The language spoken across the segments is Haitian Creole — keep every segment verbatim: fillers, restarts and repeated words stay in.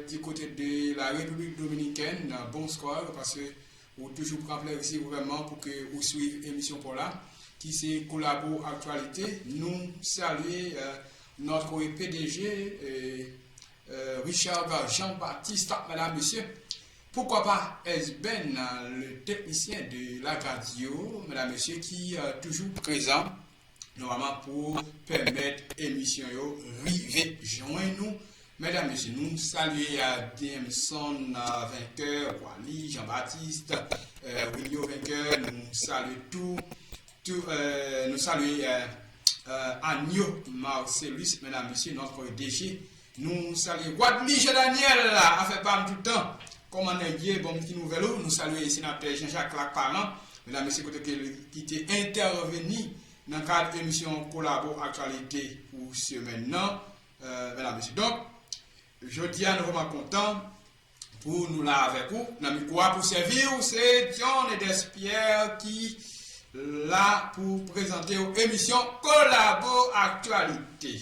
Du côté de la République dominicaine, bonsoir, paske ou toujou pran plezi vrèman pou ke ou swiv emisyon pa w la, ki se Kolabo Aktyalite. Nou salye, euh, notre P D G, euh, euh, Richard Jean-Baptiste, medam, mesye. Poukwa pa S-Ben, le technicien de la radio, medam, mesye, ki, euh, toujou prezan nòmalman pou pèmèt emisyon yo rive jwenn nou. Medam, mesye, nou salye, euh, Jameson, euh, Vainqueur, Wally, Jean-Baptiste, euh, Wilio Vainqueur, nou salye tou, tou, euh, nou salye, euh, euh, Agno Marcellus, medam, mesye, notre D G. Nou salye Wadley Jean Daniel, afè pa m tout tan. Kòman nèg ye? Bon, ki nouvèl ou? Nou salye senatè Jean-Jacques Laparent, medam, mesye, kote ke li, ki te entèveni nan kad emisyon Kolabo Aktyalite pou semèn nan, euh, medam, mesye. Donk, jodi a, nou vrèman kontan pou nou la avèk ou nan mikwo a pou sèvi w. Se John Edes Pierre ki la pou prezante w emisyon Kolabo Aktyalite.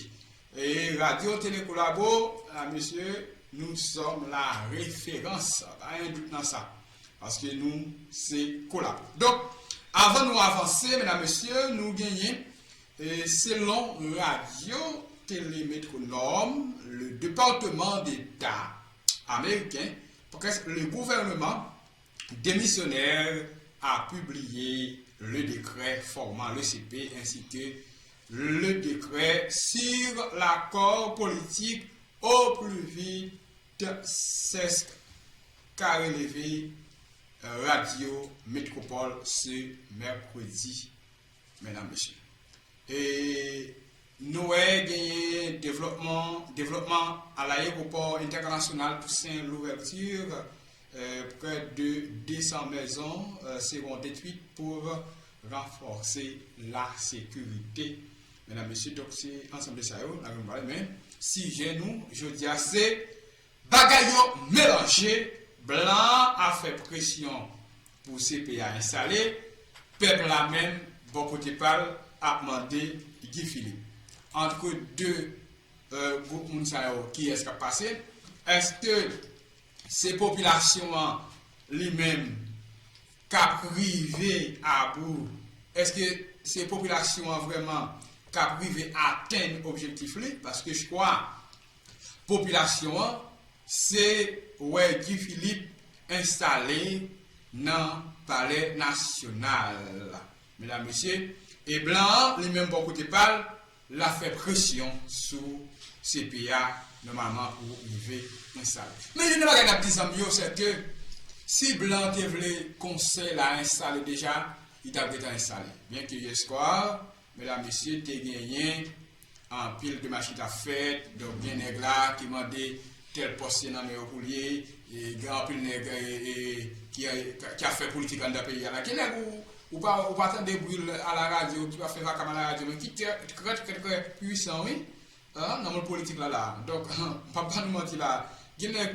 E Radio Télé Kolabo, medam, mesye, nous sommes la référence. Pa gen dout nan sa. Paske nou se Kolabo. Donk, avan nou avanse, medam, mesye, nou genyen, e, selon Radio Télé Métronome, le département d'État américain, presque le gouvernement démissionnaire a publié le décret formant le C P ainsi que le décret sur l'accord politique au plus vite, c'est ce qu'a relevé Radio Métropole ce mercredi, medam, mesye. E nou wè genyen devlopman, devlopman à l'aéroport international Toussaint Louverture, euh, près de deux cents maisons, euh, seront détruites pour renforcer la sécurité. Medam, mesye, donk se ansanm de sa yo n ap pale, men sijè nou jodi a se bagay yo melanje, blan an ap fè presyon pou C P a enstale, pèp la menm, bò kote pa l, ap mande Guy Philippe. Antre de, euh, gwoup moun sa yo, kiyès k ap pase? Èske se popilasyon an li menm k ap rive a bout? Èske se popilasyon an vrèman k ap rive atenn objektif li? Paske je crois popilasyon an se wè Guy Philippe enstale nan Palè Nasyonal, medam, mesye, e blan an, li menm bò kote pa l, l ap fè presyon sou C P a, nòmalman, pou rive enstale. Men youn nan bagay n ap di zanmi yo, se ke si blan te vle konsèy la enstale deja, li t ap gentan enstale. Byen ke yèswa, medam, mesye, te genyen anpil demach ki t ap fèt, donk gen nèg la ki mande tèl pòs se nan men yo pou l ye, e gen anpil nèg, e, e, ki, ki ap fè politik anndan peyi a la. Gen nèg ou, ou pa, ou pa tande bri l a la radyo, ki pa fè vakam a la radyo, men ki trè, trè, trè, trè pwisan, wi, an, nan mond politik la, la. Donk, m p ap ba nou manti la. Gen nèg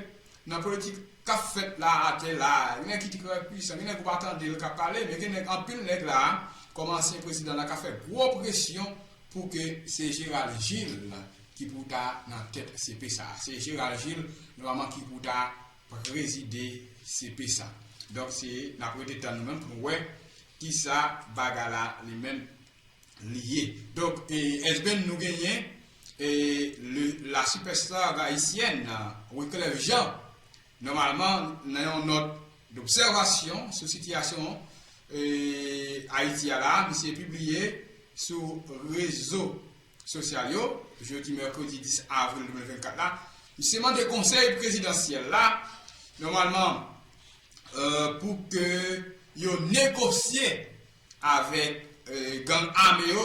nan politik k ap fèt la atè la, gen nèg ki trè pwisan, gen nèg ou pa tande l k ap pale, men gen nèg, anpil nèg la, kòm ansyen prezidan la, k ap fè gwo presyon pou ke se Gérald Gilles ki pou ta nan tèt C P sa. Se Gérald Gilles, nòmalman, ki pou ta prezide C P sa. Donk, se, n ap rete tann nou menm pou nou wè kisa bagay la li menm li ye. Donk, e, S-Ben, nou genyen, e, le, la superstar haïtienne, Wyclef Jean, nòmalman, nan yon nòt dobsèvasyon sou sitiyasyon, e, Ayiti a la, misye pibliye sou rezo sosyal yo, jodi mèkredi dis avril de mil vennkat la, misye mande konsèy prezidansyèl la, nòmalman, euh, pou ke yo negosye avèk, euh, gang ame yo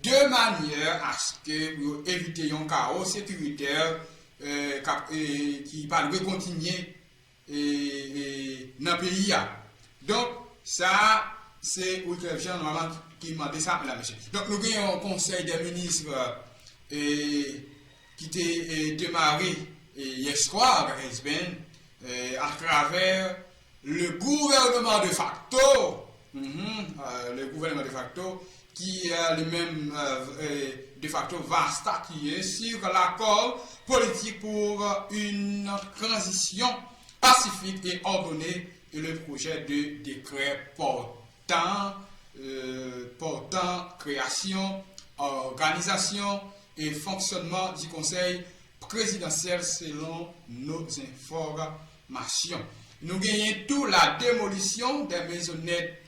de manyè aske pou yo evite yon kawo sekiritè, euh, k ap, euh, ki pa dwe kontinye, euh, euh, nan peyi a. Donk, sa a, se Wyclef Jean nòmalman ki mande sa, medam, mesye. Donk, nou gen yon konsèy dè minis, euh, ki te, euh, demare, euh, yèswa, S-Ben, euh, atravè le gouvernement de facto, mhm, euh, le gouvernement de facto, qui euh, lui-même euh, de facto va statuer sur l'accord politique pour une transition pacifique et ordonnée et le projet de décret portant, euh, portant création, organisation et fonctionnement du Conseil présidentiel selon nos informations. Nou genyen tou la démolition des maisonnettes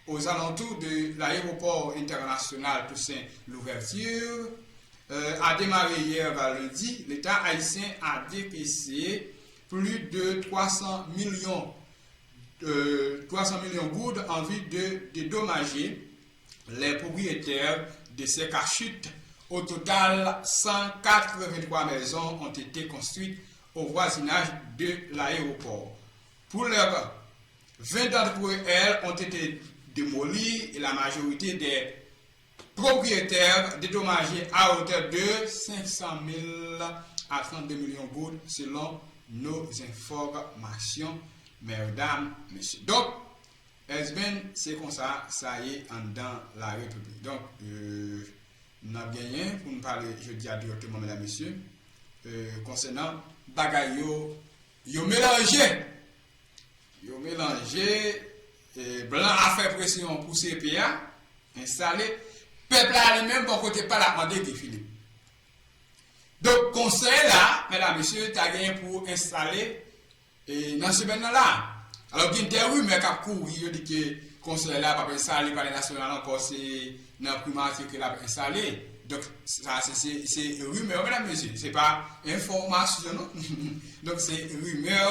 aux alentours de l'aéroport international Toussaint Louverture euh, a démarré hier lundi. L'État haïtien a décaissé plus de trois cents millions, euh, trois cents millions gourdes en vue de dédommager les propriétaires de ces cachutes. Au total, cent quatre-vingt-trois maisons ont été construites au voisinage de l'aéroport. Pour l'heure, vingt d'entre elles ont été démolies et la majorité des propriétaires dédommagés à hauteur de cinq cent mille à trente-deux millions gourdes selon nos informations, mesdames, messieurs. Donc, S B N, se konsa sa ye anndan la Repiblik. Donk, euh, n ap genyen pou n pale jodi a dirèkteman, medam, mesye, euh, konsènan bagay yo, yo melanje. Yo melanje, euh, blan a fè presyon pou C P a enstale. Pèp la li menm, bò kote pa l, ap mande Guy Philippe. Donk, konsèy la, medam, mesye, ta genyen pou enstale e nan semèn nan la. Alò, gen de rimè k ap kouri, yo di ke konsèy la p ap enstale Palè Nasyonal ankò, se nan Primati ke l ap enstale. Donk, sa se, se, se rimè, medam, mesye, se pa enfòmasyon, non. Donk, se rimè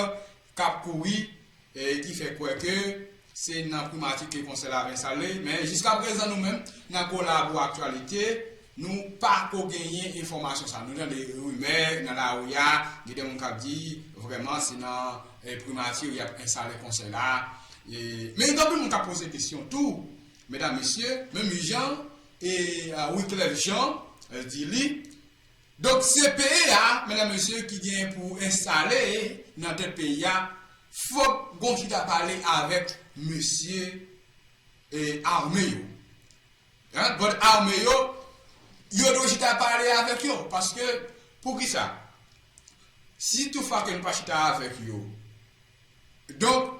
k ap kouri, e ki fè kwè ke se nan Primati ke konsèy la ap enstale, men jiskaprezan nou menm, nan Kolabo Aktyalite, nou pako genyen enfòmasyon sa. Nou tande rimè nan lari a, gen de moun k ap di, vrèman, se nan, eh, Primati y ap enstale konsèy la. E, men gen anpil moun k ap poze kesyon tou, medam, mesye, menm jan, e, ah, Wyclef Jean, eh, di li, Donk, C P A, medam, mesye, ki gen pou enstale nan tèt peyi a, fòk gon chita pale avèk mesye, eh, ame yo. Hein? Bòt ame yo, yo dwe chita pale avèk yo. Paske, poukisa? Si toutfwa ke nou pa chita avèk yo, donk,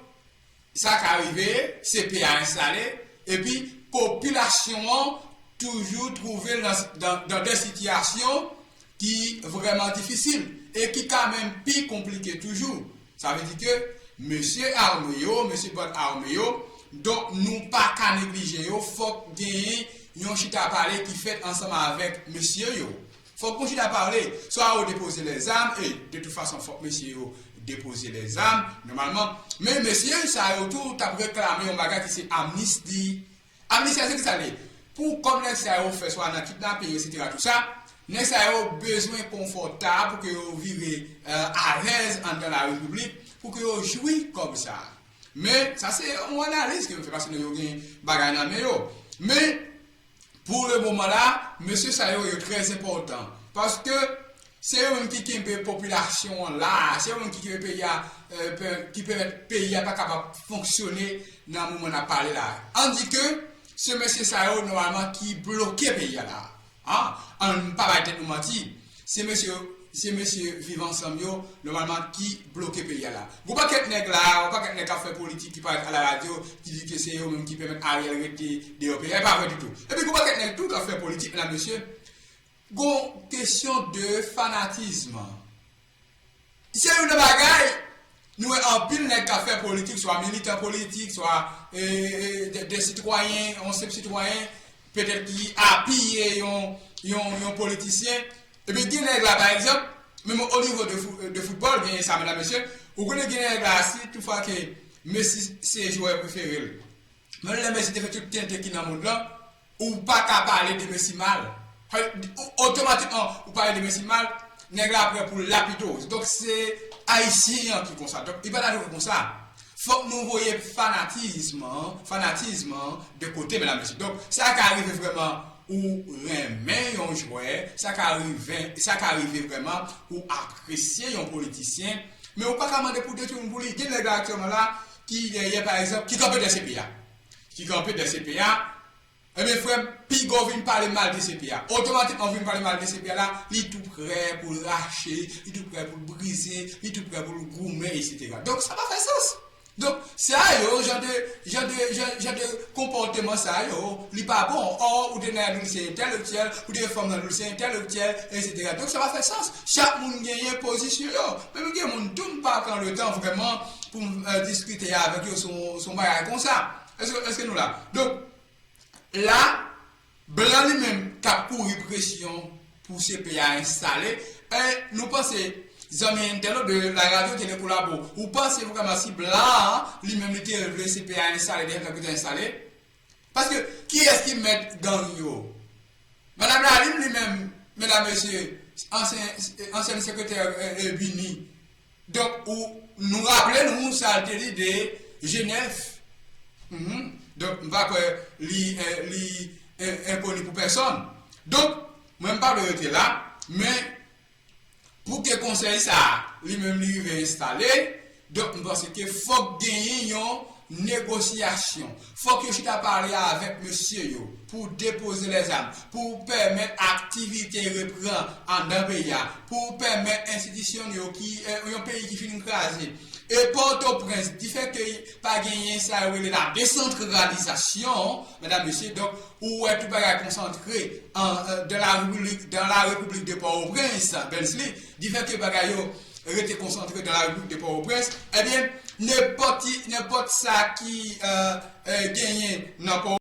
sa ka rive, C P A enstale, epi popilasyon an toujou twouve l nan, nan, nan de sitiyasyon ki vrèman difisil e ki ka menm pi konplike toujou. Sa vle di ke mesye ame yo, mesye bòt ame yo, donk nou pa ka neglije yo, fòk genyen yon chita pale ki fèt ansanm avèk mesye yo. Fòk nou chita pale, swa yo depoze lèzam, e de tout fason fòk mesye yo depoze lèzam, nòmalman. Men mesye sa yo tou t ap reklame yon bagay ki se amnisti. Amnisti a se ki sa l ye? Pou kòb nèg sa yo fè swa nan kidnaping, etsetera, tou sa, nèg sa yo bezwen konfòtab pou ke yo vire, eh, alèz anndan la repiblik, pou ke yo jwi kòb sa. Men, sa se yon analiz ke m fè, paske yo gen bagay nan men yo. Men, pou le moman la, mesye sa yo, yo trè enpòtan. Paske se yo menm ki kenbe popilasyon an la, se yo menm ki kenbe peyi a, eh, pe-, ki pèmèt peyi a pa kapab fonksyone nan moman n ap pale la. Ann di ke se mesye sa yo, nòmalman, ki bloke peyi a la. An, ann pa bay tèt nou manti. Se mesye, se mesye Viv Ansanm yo, nòmalman, ki bloke peyi a la. Gon pakèt nèg la, gon pakèt nèg k ap fè politik ki parèt a la radyo, ki di ke se yo menm ki pèmèt Ariel rete deyò peyi a. E pa vre ditou. Epi gon pakèt nèg tou k ap fè politik, medam, mesye, gon kesyon de fanatism. Se youn nan bagay, nou wè anpil nèg k ap fè politik, swa militan politik, swa, eh, eh, de, de sitwayen, yon senp sitwayen, petèt ki apiye yon, yon, yon politisyen. Epi gen nèg la, pa egzanp, menm o nivo de fou-, de foutbòl, gen sa, medam, mesye, ou konnen gen nèg la, si toutfwa ke Messi se jwè prefere l, menm lè Messi te fè tout tenten ki nan mond lan, ou pa ka pale de Messi mal. Otomatikman, ou pale de Messi mal, nèg la prè pou lapide w. Donk, se Ayisyen an ki konsa. Donk, li pa ta dwe konsa. Fòk nou voye fanatism an, fanatism an de kote, medam, mesye. Donk, sa ka rive vrèman ou renmen yon jwè, sa ka rive, sa ka rive vrèman ou apresye yon politisyen, men ou pa ka mande pou detwi moun pou li. Gen nèg la aktyèlman la ki dèyè, pa egzanp, ki kanpe dèyè C P A. Ki kanpe dèyè C P A, Ebyen, frè m, piga w vin pale mal de C P A. Otomatikman, w vin pale mal de C P A la, li tou prè pou l rache, li tou prè pou l brize, li tou prè pou l goumen, etsetera. Donk, sa pa fè sans. Donk, sa yo, jan de, jan de, jan, jan de konpòteman sa yo, li pa bon. Ò, ou te nan di l se entèlektyèl, ou te fanm nan di l se entèlektyèl, etsetera. Donk, sa pa fè sans. Chak moun genyen pozisyon yo. Men m gen moun tou, m pa pran letan vrèman pou m, euh, diskite avèk yo sou, sou yon bagay konsa. Èske, èske nou la? Donk, la, blan li menm k ap kouri presyon pou C P A enstale. E nou panse, zanmi entènot de la radyo Tele Kolabo, ou panse vrèman si blan an, li menm li te vle C P A enstale, depi lontan ki te enstale? Paske, kiyès ki mèt gang yo? Madanm Lalim li menm, medam mesye, ansyen, ansyen sekretè, eh, eh, Bini. Donk, ou, nou raple nou sa l te di de Jenèf. Mhm. Donk, m pa kwè li, eh, li, eh, enkoni pou pèsonn. Donk, mwen m pa vle rete la, men pou ke konsèy sa a, li menm li rive enstale, donk, m panse ke fòk genyen yon negosyasyon. Fòk yo chita pale avèk mesye yo pou depoze lèzam, pou pèmèt aktivite reprann anndan peyi a, pou pèmèt enstitisyon yo ki, eh, yon peyi ki fin kraze. E Pòtoprens, difèt ke pa genyen sa yo rele la desantralizasyon, medam, mesye, donk, ou wè tout bagay konsantre an, euh, dans la République, dans la République de Port-au-Prince, Bensley, difèt ke bagay yo rete konsantre dans la République de Port-au-Prince, ebyen, nenpòt, nenpòt sa ki, euh, euh, genyen nan Port